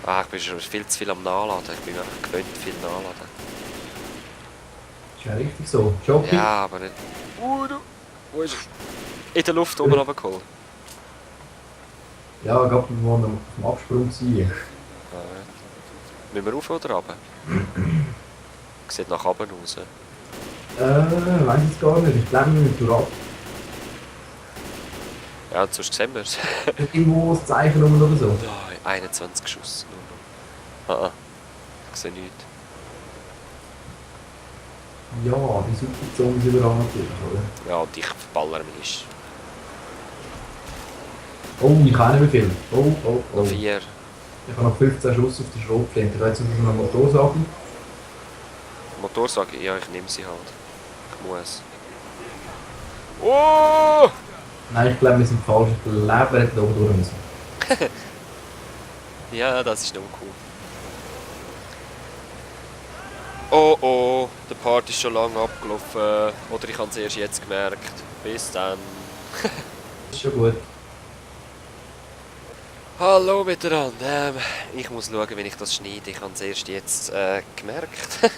Ah, ich bin schon viel zu viel am Nachladen. Ich bin mir einfach gewöhnt, viel nachladen. Ist ja richtig so. Shopping. Ja, aber nicht... Du... Wo ist es? In der Luft oben runtergeholt. Ja, gerade wo wir auf dem Absprung sind. Müssen wir rauf oder runter? Sieht nach oben aus. Weiß ich gar nicht. Ich glaube, wir müssen ab. Ja, sonst sehen wir es. Irgendwo das Zeichen rum oder so. Ja, 21 Schuss nur noch. Ich sehe nichts. Ja, die Superzone ist überall natürlich, oder? Ja, und ich verballere mich. Oh, ich kann nicht mehr viel. Oh, oh, oh. Noch 4. Ich habe noch 15 Schuss auf die Schrotflinte. Jetzt müssen wir noch Motor sagen. Motorsage? Ja, ich nehme sie halt. Ich muss. Oh! Nein, ich glaube, wir sind falsch. Ich glaube, wir hätten oben durch müssen. Ja, das ist noch cool. Oh oh, der Part ist schon lange abgelaufen. Oder ich habe es erst jetzt gemerkt. Bis dann. Das ist schon gut. Hallo miteinander. Ich muss schauen, wenn ich das schneide. Ich habe es erst jetzt gemerkt.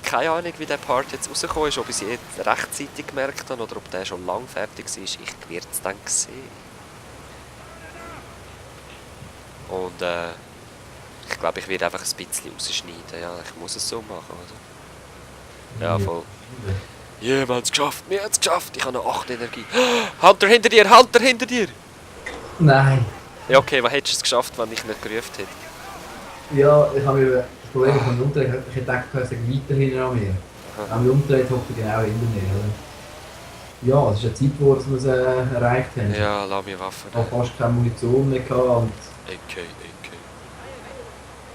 Keine Ahnung, wie der Part jetzt rausgekommen ist. Ob ich es jetzt rechtzeitig gemerkt habe oder ob der schon lang fertig ist. Ich werde es dann sehen. Und ich glaube, ich werde einfach ein bisschen rausschneiden. Ja, ich muss es so machen, oder? Ja, voll. Ja, wir haben es geschafft. Wir haben es geschafft. Ich habe noch 8 Energie. Hunter hinter dir! Hunter hinter dir! Nein. Ja, okay, was hättest du es geschafft, wenn ich nicht gerufen hätte? Ja, ich habe mir das Problem von dem Umdrehen, ich hätte gedacht, er sei weiter hinten an mir. Wenn man umdreht, hockt er genau hinter mir. Oder? Ja, es ist eine Zeit, wo wir es erreicht haben. Ja, lass mich Waffen. Ich habe fast keine Munition mehr gehabt und... AK.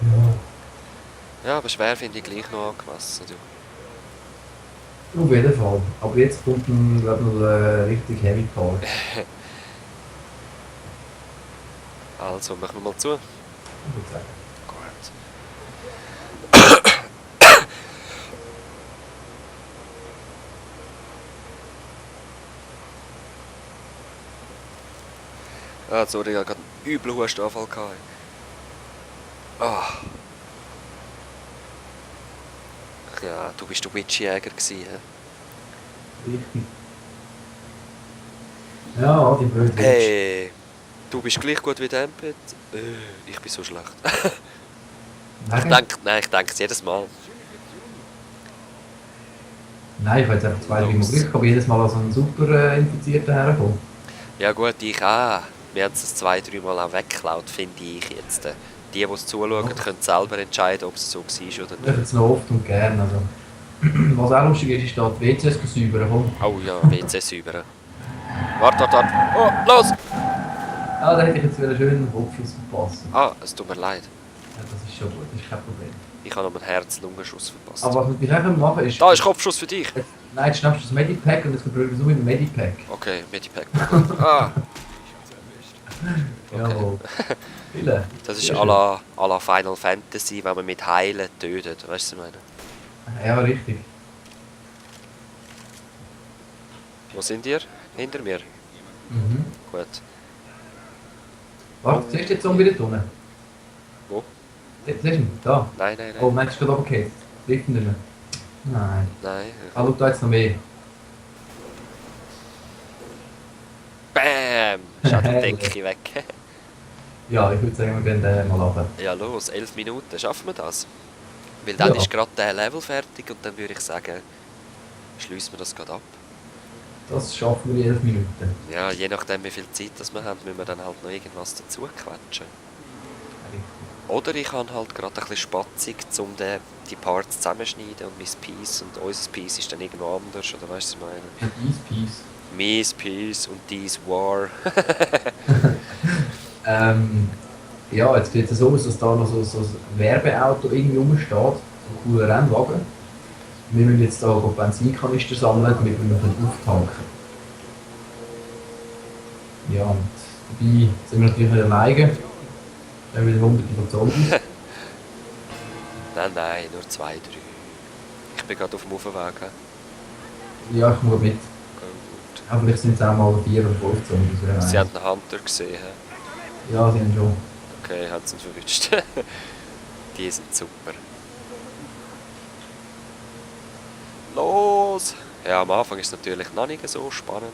Ja. Ja, aber schwer finde ich gleich noch angemessen. Du. Auf jeden Fall. Aber jetzt kommt ein, glaube ich, noch ein richtig heavy Part. Also, machen wir mal zu. Ich würde sagen. Gut. Ah, sorry, ich hatte gerade einen üblen Hustenanfall. Ah. Ja, du bist der Witchjäger gewesen, he? Richtig. Ja, die blöde Witch. Hey, du bist gleich gut wie Dampet. Ich bin so schlecht. Ich denke es jedes Mal. Nein, ich habe jetzt einfach 2, 3 Mal Glück, aber jedes Mal als ein super Infizierter herkommt. Ja gut, ich auch. Wir haben es 2, 3 Mal auch weggeklaut, finde ich jetzt. Die es zuschauen, können selber entscheiden, ob es so war oder Ich mache nicht. es noch oft und gern. Also. Was auch lustig ist, ist da die WCs säubern. Komm. Oh ja, WC säubern. Warte. Oh, los! Ah, da hätte ich jetzt wieder einen schönen Kopfschuss verpasst. Ah, es tut mir leid. Ja, das ist schon gut, das ist kein Problem. Ich habe noch einen Herz-Lungenschuss verpasst. Aber was wir vielleicht machen ist... Da ist Kopfschuss für dich! Nein, jetzt schnappst du das Medipack und jetzt probieren wir es mit dem Medipack. Okay, Medipack. Ah! Okay. Jawohl. Viele. Das ist à la Final Fantasy, wenn man mit Heilen tötet. Weißt du, was ich meine? Ja, richtig. Wo sind ihr? Hinter mir? Mhm. Gut. Warte, siehst du jetzt Zombie dort unten? Wo? Siehst du ihn? Da. Nein. Oh, meinst du gerade runtergefallen? Trifft ihn nicht mehr? Nein. Nein. Ah, schau da jetzt noch mehr. Bam! Schaut die Decke weg. Ja, ich würde sagen, wir gehen den mal runter. Ja los, 11 Minuten, schaffen wir das? Weil dann Ja. ist gerade der Level fertig und dann würde ich sagen, schließen wir das gerade ab. Das schaffen wir in 11 Minuten. Ja, je nachdem wie viel Zeit das wir haben, müssen wir dann halt noch irgendwas dazu quetschen. Oder ich habe halt gerade ein bisschen spatzig, um die Parts zusammenzuschneiden und mein Piece und unser Piece ist dann irgendwo anders, oder weißt du, was ich meine? Ein Ease-Piece. Mein Piece und dies War. Ja, jetzt sieht es so aus, dass da noch so ein Werbeauto irgendwie rumsteht. So ein cooler Rennwagen. Wir müssen jetzt da Benzinkanister sammeln, damit wir noch auftanken. Ja, und dabei sind wir natürlich nicht alleine. Da haben wir wieder hunderte von Zombies. Nein, nur 2, 3. Ich bin gerade auf dem Aufweg. Ja, ich muss mit. Gut. Ja, vielleicht sind es auch mal 4 oder 5 Zombies. Sie haben einen Hunter gesehen. Ja, sie haben schon. Okay, hat es uns verwünscht. Die sind super. Los! Ja, am Anfang ist es natürlich noch nicht so spannend.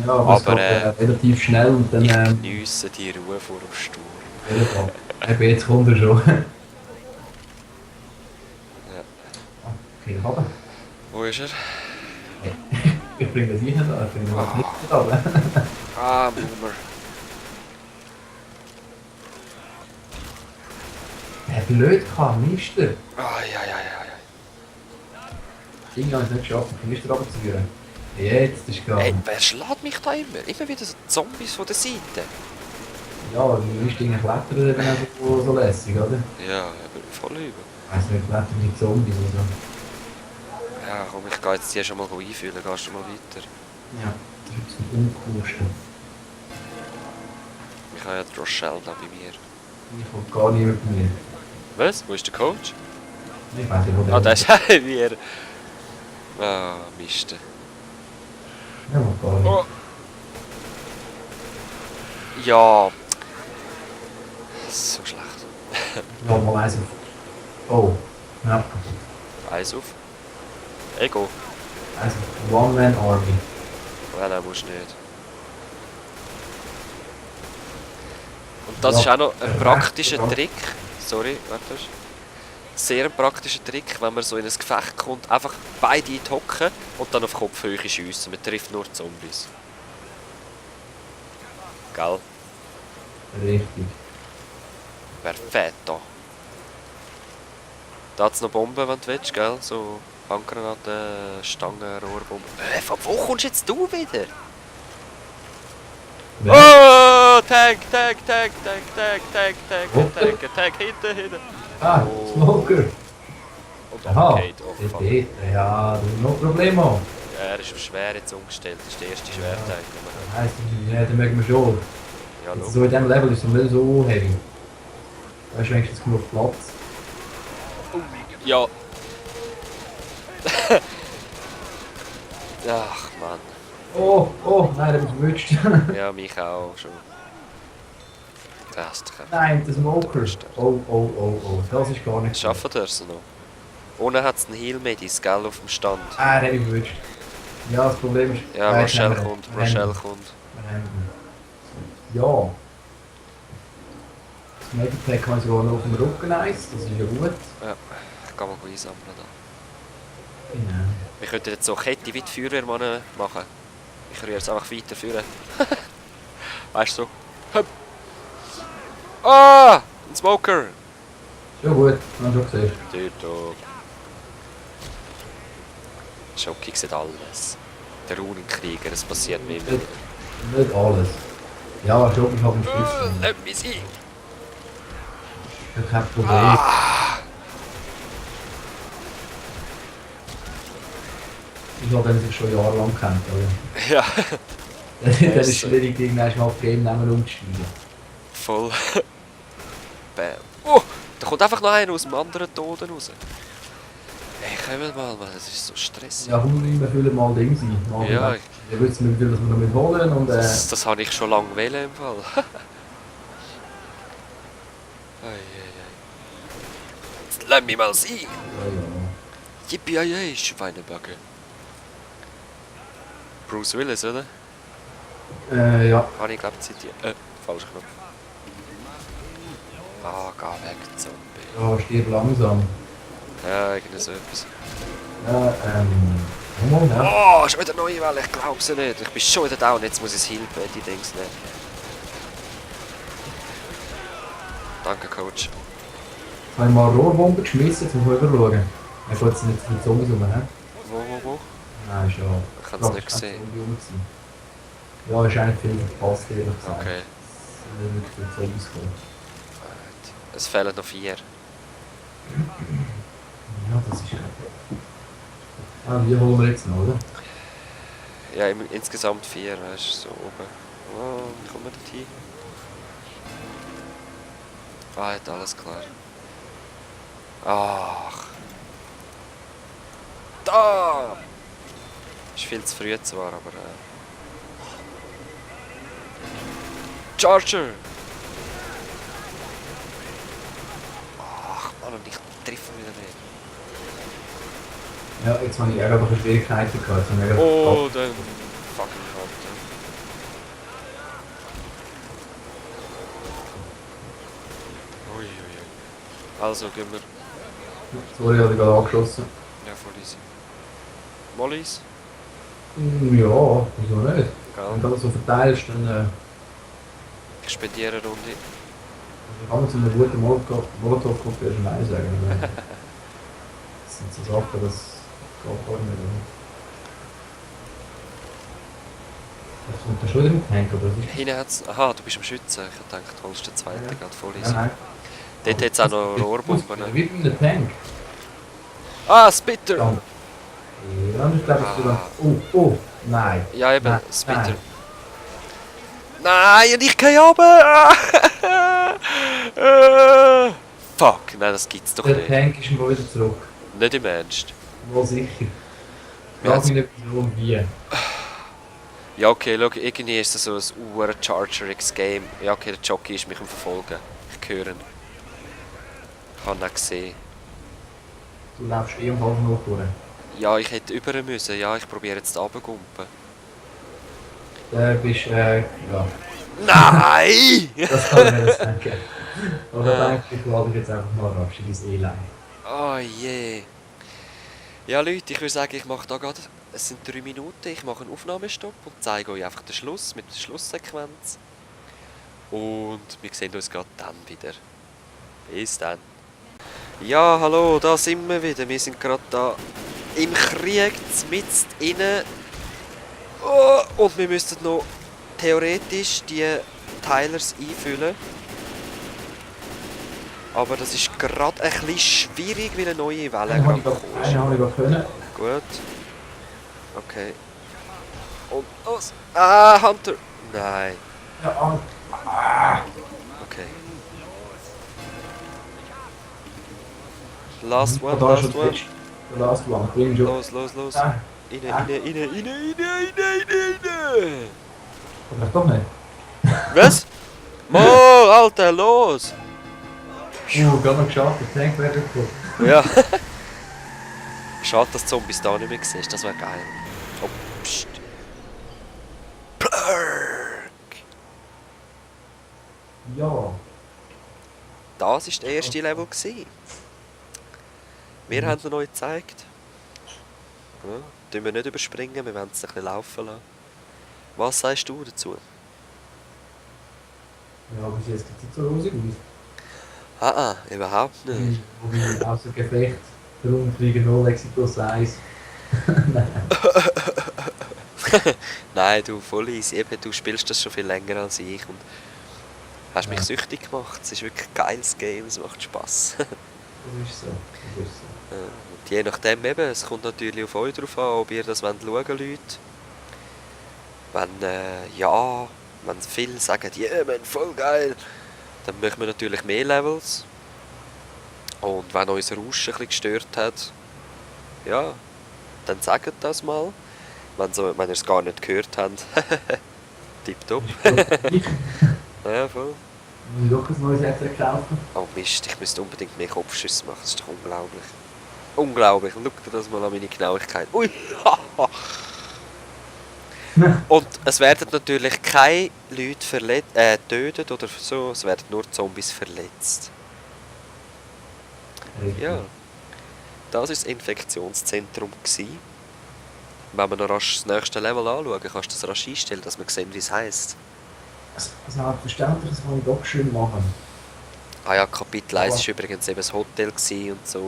Ja, aber es geht relativ schnell und dann... ich geniesse die Ruhe vor dem Sturm. Eben, jetzt kommt er schon. Ja. Okay, runter. Wo ist er? Ich bringe das rein, da. Ich bringe das nicht runter. Ah, Boomer. Blöd kann, Mister. Ah, ja. Irgendwie habe ich es nicht geschafft, den Knister runterzuführen. Jetzt ist klar. Hey, wer schlägt mich da immer? Immer wieder so Zombies von der Seite. Ja, du musst irgendwie klettern, dann einfach so lässig, oder? Ja, aber voll über. Also nicht klettern wie Zombies oder so. Ja, komm, ich gehe jetzt hier schon mal einfühlen, gehst du mal weiter. Ja, das ist jetzt ein Uncoolste. Ich habe ja die Rochelle da bei mir. Ich will gar niemand bei mir. Was? Wo ist der Coach? Ich weiß nicht, wo der Ah, der ist bei mir. Ah, Mist. Ja, will gar nicht. Oh. Ja. So schlecht. Ja, mal eins auf. Oh, ja. Eins auf. Ego. Eins auf One-Man-Army. Nein, musst du nicht. Und das Ja, ist auch noch ein praktischer ja. Trick. Sorry, warte. Sehr ein praktischer Trick, wenn man so in ein Gefecht kommt, einfach beide in die Hocke und dann auf Kopfhöhe schiessen. Man trifft nur Zombies. Gell? Richtig. Perfetto. Da hat's noch Bomben, wenn du willst, gell? So Handgranaten, Stangen, Rohrbomben. Von wo kommst jetzt du wieder? Wer? Oh! Tank! Hinten! Ah, Oh. Smoker. Und Aha, Arcade, oh fuck. dort. Ja, das ist noch ein Problem. Ja, er ist auf schwer jetzt umgestellt, das ist der erste Schwertank. Das heisst, ja, dann mögen wir schon. Ja, Also logisch. so in diesem Level ist es nicht so heavy. Da ist wenigstens genug Platz. Ja. Ach Mann. Oh, nein, der wird verwünscht. Ja, mich auch schon. Das kann. Nein, der Smoker. Oh, das ist gar nicht Schaffen wir es noch? Ohne hat es einen Heal-Medis, gell, auf dem Stand. Ah, der hat mich verwünscht. Ja, das Problem ist... Ja, Nein, Rochelle wir kommt, haben- Rochelle kommt. wir haben- Ja. Das Medipack habe ich sogar noch auf dem Rücken eins, das ist ja gut. Ja, ich kann mal einsammeln da. Genau. Wir könnten jetzt so Kette wie die Feuerwehrmannen machen. Ich rühre es einfach weiter führen. Weißt du so? Hup. Ah! Ein Smoker! Schon gut, haben wir schon gesehen. Dort. Schoki sieht alles. Der Runenkrieger, es passiert mir immer. Nicht alles. Ja, schon, ich habe einen Spitz. Lass mich sein! Das ist kein Problem. Ich habe den sich schon jahrelang kennt, oder? Ja, Dann ist es so. schwierig, irgendwann mal auf Game Namen umzusteigen. voll. Bam. Oh! Da kommt einfach noch einer aus dem anderen Toten raus. Hey, komm mal, Mann, das ist so stressig. Ja, wir füllen mal Ding sein. Mal Ja, wir wissen, wie viel das wir noch mit holen und Das habe ich schon lange wählen im Fall. Ei. Jetzt lass mich mal sein! ja. Yippie, Schweinebacke. Bruce Willis, oder? Ja. Habe ich glaube zitiert. Falsch Knopf. Ah, geh weg, Zombie. Ja, stirb langsam. Ja, irgendwie so etwas. Ja, nochmal, ja. Oh, schon wieder neue Welle, ich glaub's nicht. Ich bin schon wieder down, jetzt muss ich das Healpad, die Dings nehmen. Danke, Coach. Jetzt habe ich mal Rohrbomben geschmissen, jetzt muss ich schauen. Er geht jetzt nicht viele Zombies rum, hä? Wo? Nein, ist ja... Ich hab's nicht gesehen. Ja, ist eigentlich viel verpasst, ehrlich gesagt. Okay. Es sind nicht viele Zombies gekommen. Es fehlen noch 4. Ja, das ist... Ah, die holen wir jetzt noch, oder? Ja, insgesamt 4, weißt du, so oben. Oh, wie kommen wir dort hin? Ah, hat alles klar. Ach. Da! Ist viel zu früh zwar, aber... Charger! Mann, und ich treffe wieder nicht. Ja, jetzt habe ich auch einfach Schwierigkeiten gehabt. Jetzt habe ich Oh, dann fucking Hunter. Uiuiui. Also gehen wir. Sorry, habe ich gerade angeschossen. Ja, voll easy. Mollis? Ja, wieso nicht? Wenn du Gell? das so verteilst, dann Ich spendiere eine Runde. kann man zu einer guten Molotow-Cocktail schon Nein sagen. Das sind so Sachen, das geht gar nicht. Oder? Das kommt da schon wieder mit Tank, aber das ist... Hinten hat's. Aha, du bist am Schützen. Ich hab gedacht, du holst den zweiten, Ja. geht voll Nein, easy. nein. Dort hat es auch noch Rohrbomben. Wie bei einem Tank. Ah, Spitter! Ja, dann ist glaube ich sogar... Oh, nein. Ja, eben, Nein, Spitter. nein. Nein, und ich kann runter! Fuck, nein, das gibt's doch Der nicht. Tank ist mal wieder zurück. Nicht im Ernst. Wohl sicher. Ja, Frag mich nicht warum, wie. Ja, okay, schau, irgendwie ist das so ein Charger-X-Game. Ja, okay, der Jockey ist mich am Verfolgen. Ich höre ihn. Ich habe ihn auch gesehen. Du läufst eh am halben Uhr durch. Ja, ich hätte über müssen. Ja, ich probiere jetzt runterzugumpen. Da bist ja. Nein! Das kann ich mir das denken. Oder denke ich, lade ich jetzt einfach mal rasch in dein Elend. Oh je. Ja Leute, ich würde sagen, ich mache da gerade, es sind 3 Minuten, ich mache einen Aufnahmestopp und zeige euch einfach den Schluss mit der Schlusssequenz. Und wir sehen uns gerade dann wieder. Bis dann. Ja, hallo, da sind wir wieder. Wir sind gerade da im Krieg, mitten inne. Oh, und wir müssten noch theoretisch die Teilers einfüllen. Aber das ist gerade ein bisschen schwierig, weil eine neue Welle Einen habe gerade ich gerade können. Gut. Okay. Und los. Ah, Hunter. Nein. Ja, Okay. Last one, da ist last one. der Last One. Bring schon. Los, los, los. Ah, Rein. aber doch nicht. Was? Mo, Alter, los! Gerade noch geschafft, der Tank wäre gekommen. Ja. Schade, dass die Zombies da nicht mehr siehst, das wäre geil. Oh, pst. Plurk! Ja. Das war der erste Level. Gewesen. Wir haben ihn euch gezeigt. Ja, tun wir nicht überspringen, wir wollen es ein bisschen laufen lassen. Was sagst du dazu? Ja, bis jetzt sieht es nicht so rosig aus. Überhaupt nicht. Wobei, außer Gefecht, darum fliegen 0 Exitus 1. Nein, du, voll easy. Eben, du spielst das schon viel länger als ich und hast mich Ja. süchtig gemacht. Es ist wirklich ein geiles Game, es macht Spass. Das ist so. Das ist so. Und je nachdem eben, es kommt natürlich auf euch drauf an, ob ihr das schauen wollt, Leute. Wenn viele sagen, ja, man, voll geil, dann möchten wir natürlich mehr Levels. Und wenn unser Rauschen ein bisschen gestört hat, ja, dann sagt das mal. Wenn ihr es gar nicht gehört habt. Tipptopp. Ja, voll. Ich will doch ein neues Headset kaufen. Oh Mist, ich müsste unbedingt mehr Kopfschüsse machen, das ist doch unglaublich. Unglaublich, schau dir das mal an meine Genauigkeit. Ui! Und es werden natürlich keine Leute getötet oder so, es werden nur Zombies verletzt. Richtig. Ja, das war das Infektionszentrum gewesen. Wenn wir noch rasch das nächste Level anschauen, kannst du das rasch einstellen, dass wir sehen, wie es heisst. Selbstverständlich, das kann ich doch schön machen. Ah ja, Kapitel 1 Aber- war übrigens eben das Hotel gewesen und so.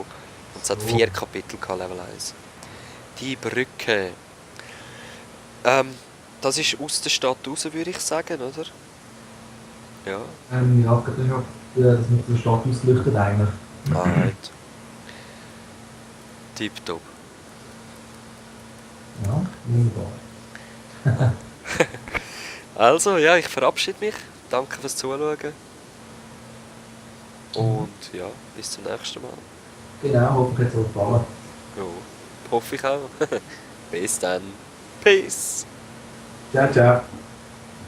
Und es hat So. 4 Kapitel gehabt, Level 1. Die Brücke. Das ist aus der Stadt raus, würde ich sagen, oder? Ja. Ja, das mit der Stadt ausleuchtet eigentlich. Alright. Tipptopp. Ja, wunderbar. Also, ja, ich verabschiede mich. Danke fürs Zuschauen. Und ja, bis zum nächsten Mal. Genau, hoffentlich hat es euch gefallen. Ja, hoffe ich auch. Bis dann. Peace. Ciao, ciao.